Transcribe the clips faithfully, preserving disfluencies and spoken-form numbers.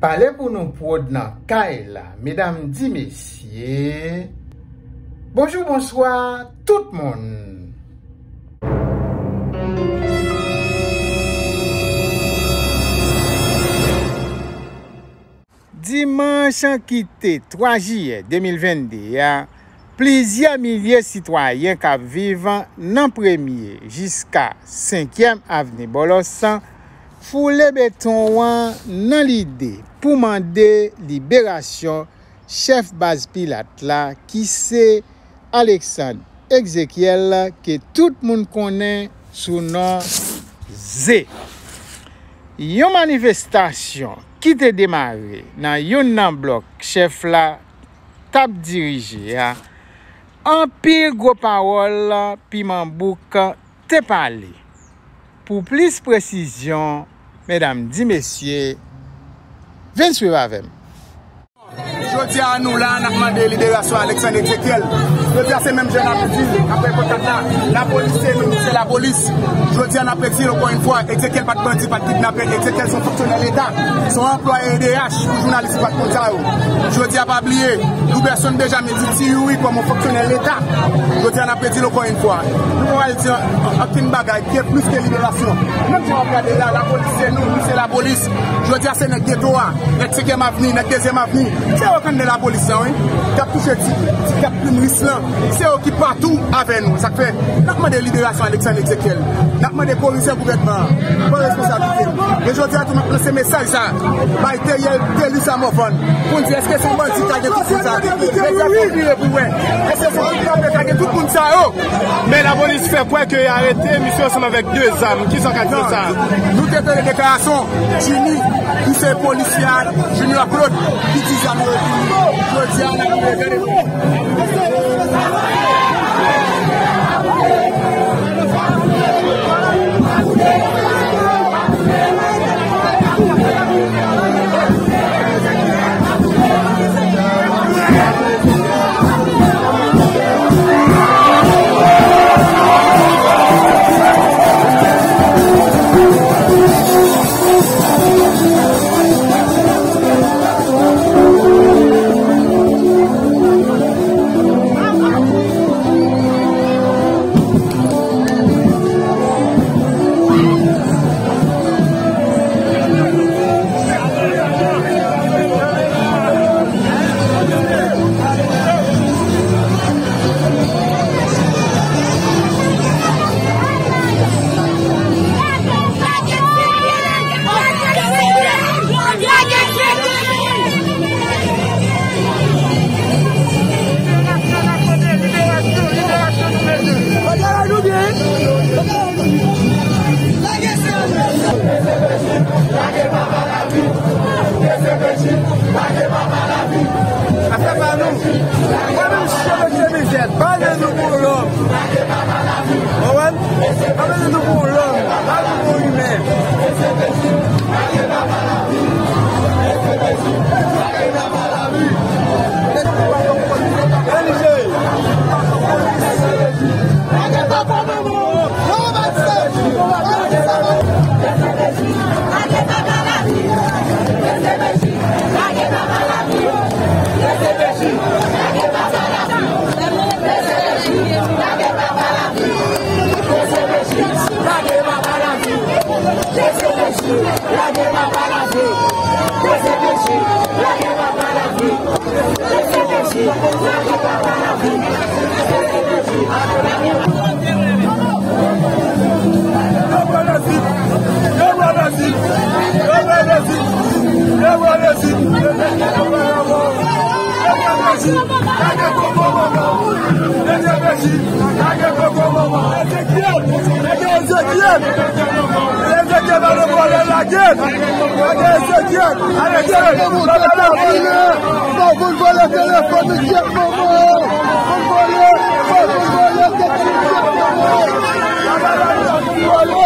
Pale pou nou pwòd nan kay la, medam di mesye. Bonjou, bonswa, tout moun. Dimanch ki te twa jiyè de mil venn de a, plizyè milye sitwayen k ap viv nan Premye jiska Senkyèm Avni Bòlòs foule beton an nan lide pou mande liberasyon chèf baz Pilat la, ki se Alexandre Exekiel, ke tout moun konnen sou non Ze. Yon manifestasyon ki te demare nan youn nan blòk chèf la t ap dirije a, anpil gwo pawòl piman bouk te pale. Pou plis presizyon, medam di mesye, vin swiv avè m. Jodi a, nou la, n ap mande liberasyon Alexandre Exekiel. Jodi a, se menm jan n ap di, apre kontak la, lapolis se nou, nou se lapolis. Jodi a, n ap redi l ankò yon fwa, Exekiel pa t bandi, pa t kidnapè, Exekiel se yon fonksyonè Leta, se yon anplwaye E D H, pou jounalis ou pa t konn sa yo. Jodi a, pa bliye, Louberson Benjamin di Ti Youri kòm yon fonksyonè Leta. Jodi a, n ap redi l ankò yon fwa. Nou pa pral di ankenn bagay, gen plis ke liberasyon. Menm jan w ap gade la, lapolis se nou, nou se lapolis. Jodi a, se nèg geto a, nèg senkyèm avni, nèg dezyèm avni, se yo k anndan lapolis lan, wi, k ap touche ti, ti kèk plim ris lan. Se yo ki patou avè nou. Sa k fè, n ap mande liberasyon Alexandre Exekiel. N ap mande korizè gouvènman an pran responsablite l. E jodi a tou, m ap lanse mesaj sa a bay Theriel Thelus a Morvan, pou n di, èske se yon bandi k lage tout moun sa a? Medya fò vire pou wè. Èske se yon kidnapè k lage tout moun sa yo? Men lapolis fè kwè ke y arete misye ansanm avèk de zam. Kisa w ka di sou sa? Nou te tande deklarasyon Jimmy, ki se polisye a, Junior Claude, ki di zam yo pou li. Jodi a, n ap gade. Afè pa nou. Mwen menm, si yo mete mizè, pa de nou pou lòm. Konprann? Pa de nou pou lòm, pa de nou pou imen. Ezekyèl! Ezekyèl pa nan vòlè, lage l! Lage Ezekyèl! Lage Ezekyèl! Fò vin vòlè telefòn li kyèt manman! Fò vin vòlè! Fò vin vòlè telefòn li kyèt manman! Vòlè!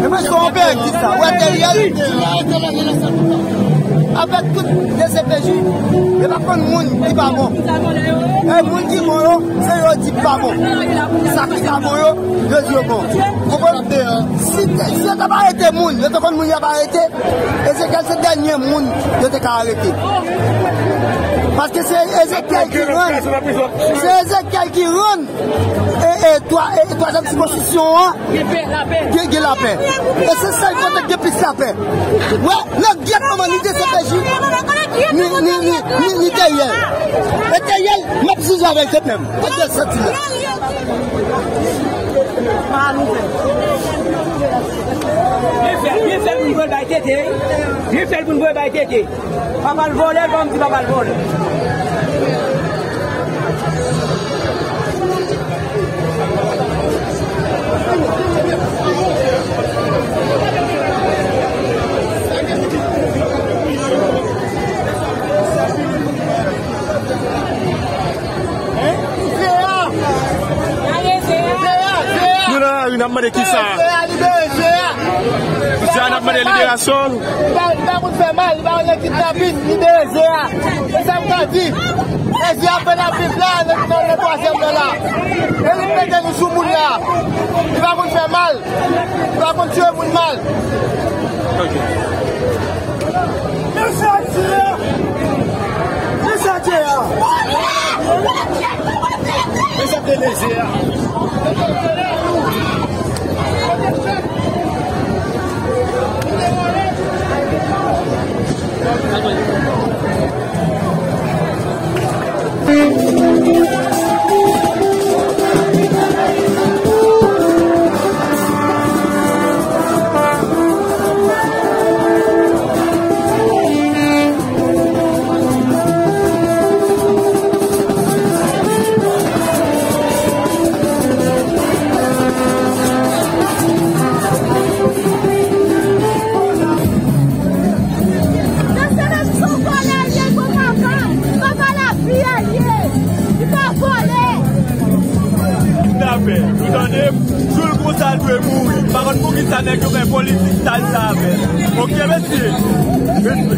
E mwen se yon pè ki sa, wè Teriel. Avèk tout D C P J, yo pa konn moun ki pa bon. E moun ki bon yo, se yo di pa bon. Sa ki pa bon yo, yo di yo bon. Konprann? Si, si yo t ap arete moun, yo te konn moun y ap arete, Ezekyèl se dènye moun yo te ka arete. Paske se Ezekyèl ki rann. Se Ezekyèl ki rann e, e, twa, e, twazyèm sikonstitisyon an gen, gen lapè. E se sèl kote k gen plis lapè. Wè, nan gyèt moman ni D C P J, ni, ni, ni, ni, ni Teriel. E Teriel, m ap jije avè l kanmenm. Mwen te santi l. Byen fè, byen fè pou n voye bay Tete. Byen fè l pou n voye bay Tete. Papa l vòlè, l pa di papa l vòlè. Nou nan lari, n ap mande kisa? Libere Zea! Zea, n ap mande liberasyon l. Li pa, li pa konn fè mal, li pa konn kidnapin, libere Zea! E sa m ka di. E Zea fè n ap viv la, nan, nan, nan twazyèm nan la. E li mete nou sou moun la. Li pa konn fè mal. Li pa konn tiye moun mal. Ok. Mesye a tiye! Mesye a tiye a! Mesye a tiye a! Nan semèn sou vòlè l ye, gon papa, papa lavi a l ye, li pa vòlè. Tout afè, nou tande, Joul konsa l dwe mouri. M pa konn poukisa nèg yo fè politik sal sa avè l. Ok, mesye. Respè.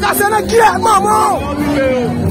Kase nan gyèt manman w.